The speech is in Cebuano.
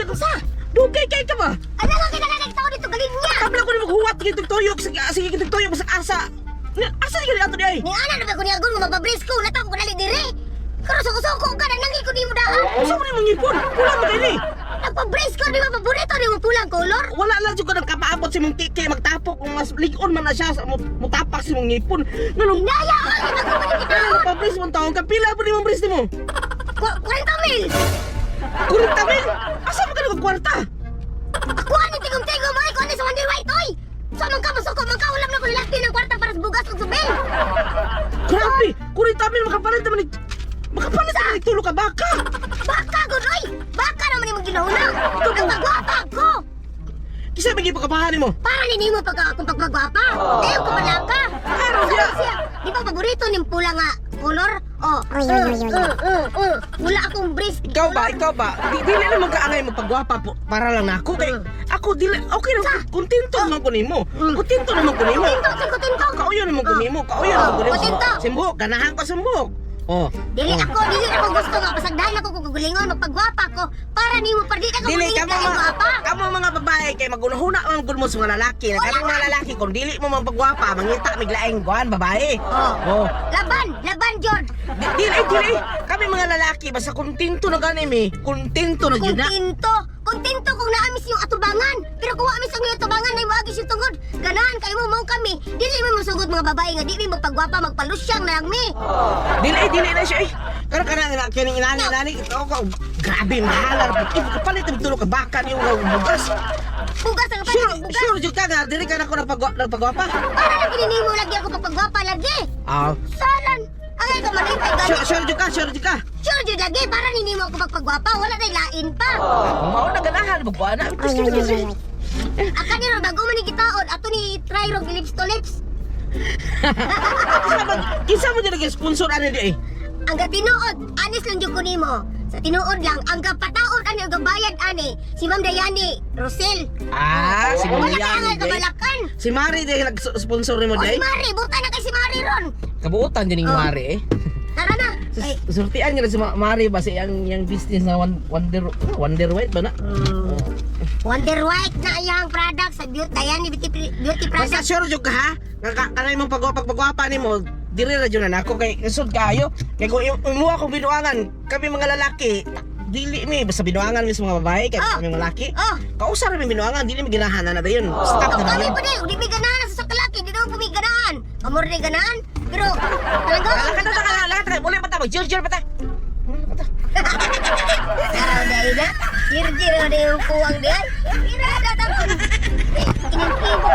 Ka sa. Dugay kay ka ba? Ala nga kita lang tao dito galing niya. Kabla ko ni maghuwat kitong tuyok sige sige kitong tuyok sa asa. Asa ni ato di ay? Ni ana na ba ko niagon nga mapabris ko, natang ko dali dire. Karon suko-suko ka na nangil ko nimo daan. Asa man imong ngipon? Pula man kay ni. Nagpa-brace ko, di ba paborito ni mo pulang color? Wala lang jud ko nang kapaabot si mong kiki magtapok kung mas lig-on man na siya sa mutapak si mong ngipon. Nganong Naya ka kita ko man kita. Ano pa brace mong taong ka? Pila pa ni mong brace nimo? 40 mil. 40 mil? Asa man ka nagkwarta? Ako ani tigom-tigom ay ko ani sa Wonder White oy. Sa man ka masuko man ka ulam na ko lalaki ng kwarta para sa bugas ug subel. Grabe! 40 mil makapalit naman ni makapalit naman ni tulo ka baka! Baka gud oy. Baka naman imong ginahuna. Nagpagwapa ko. Kisa may gipakabahan nimo? Para ni nimo pag akong pagpagwapa. Dayon ko malaka. Ano siya? Siya, di ba paborito ning pula nga color? Oh. Wala akong brace. Ikaw ba? Ikaw ba? Dili naman ka angay magpagwapa po para lang nako kay ako dili okay ra kontento naman ko nimo. Kontento naman ko nimo. Kontento, si kontento. Kauyo naman ko nimo, kauyo naman ko nimo. Kontento. Simbok, ganahan ko simbok. Oh. Dili ako, dili ako gusto nga pasagdahan ako kung kagulingon magpagwapa ko para nimo para di ka Dili kamuling kamo ka mga gwapa. kamo mga babae kay magunahuna man gud mo sa mga lalaki. Na kanang mga lalaki kung dili mo magpagwapa, mangita miglaing kuan babae. Oh. Oh. Laban, laban George. Dili dili kami mga lalaki basta kontento na gani mi. Kontento na jud na. Kontento, kontento kung naamis yung atubangan. Pero kung waamis ang iyong atubangan ay moagis yung tungod. Ganahan kayo mo mao kami. Dili mo mosugod mga babae nga di mi magpagwapa, magpalusyang na lang mi. Dili dili na siya eh. Karon kana na kining inani inani ito ko. Grabe mahal ra pud. Kapalit ang tulo ka baka niyo nga bugas. Bugas ang Sure, kapalit, bugas. sure jud ka nga dili ka na ko nagpagwapa. Para lang gininimo lagi ako pagpagwapa lagi. Ah. Salan. Angay ka malipay gani. Sure, sure jud ka, sure jud ka. Sure jud lagi para ninimo ako pagpagwapa, wala nay lain pa. Kung mao na ganahan magkuha na. Aka ni ron bago man ni gitaon ato ni try rong lips to lips. Kinsa man kinsa mo dili sponsor ani di eh? Ang gatinuod, anis lang jud ko nimo. Sa tinuod lang, ang gapataon ani ang gabayad ani si Ma'am Dayani Rosel. Ah, si Wala kay Ma'am angay Dayani. kabalakan. Si Mari dahil nag-sponsor nimo O si di. Mari, buta na kay si Mari ron. Kabuotan din Oh. ning Mari eh. Tara na. Ay, Surtian nga na si Mari ba sa iyang iyang business na Wonder Wonder White ba na? Wonder White na iyang product sa beauty Dayani beauty, beauty Basta product. sure jud ka ha. Nga kanay mong pagwapa nimo diri ra jud na nako kay isod kaayo. Kay kung imuha akong binuangan, kami mga lalaki dili mi basta binuangan mi sa mga babae kay Ah. kami mga lalaki. Oh. Kausa ra mi binuangan, dili mi ganahan na dayon. Stop Oh, na kami dayon. pa din, di mi ganahan sa kalaki, di daw mi ganahan. Amor ni ganahan, pero talaga. Lakat na ka, lakat na. Muli pa ta, mag-jir-jir pa ta. Muli pa ta. Araw dahil na. Jirjir na yung kuwang diyan. Pirada tapon. Kinimpibo.